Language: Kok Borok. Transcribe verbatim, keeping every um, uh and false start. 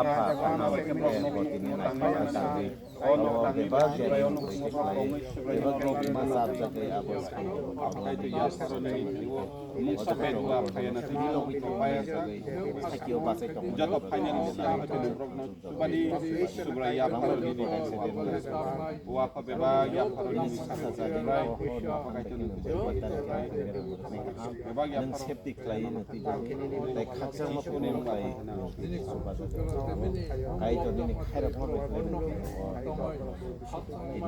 Apha, ano, eh, bo tini naithok wngkha. Abo bebak jani mukti khlai, bebak rok ma chapjagwi abo sakno, abo ni mungsa bai rok sakno, sakno, sakno, sakno, sakno, sakno, Chubadi Subrai yapharoni bo apha bebak yapharoni sasa jani bai apha kaitorni bebak yapharoni safety khlai no twi jani tai khakchangma phone khlai kaitorni khairok ma khlai no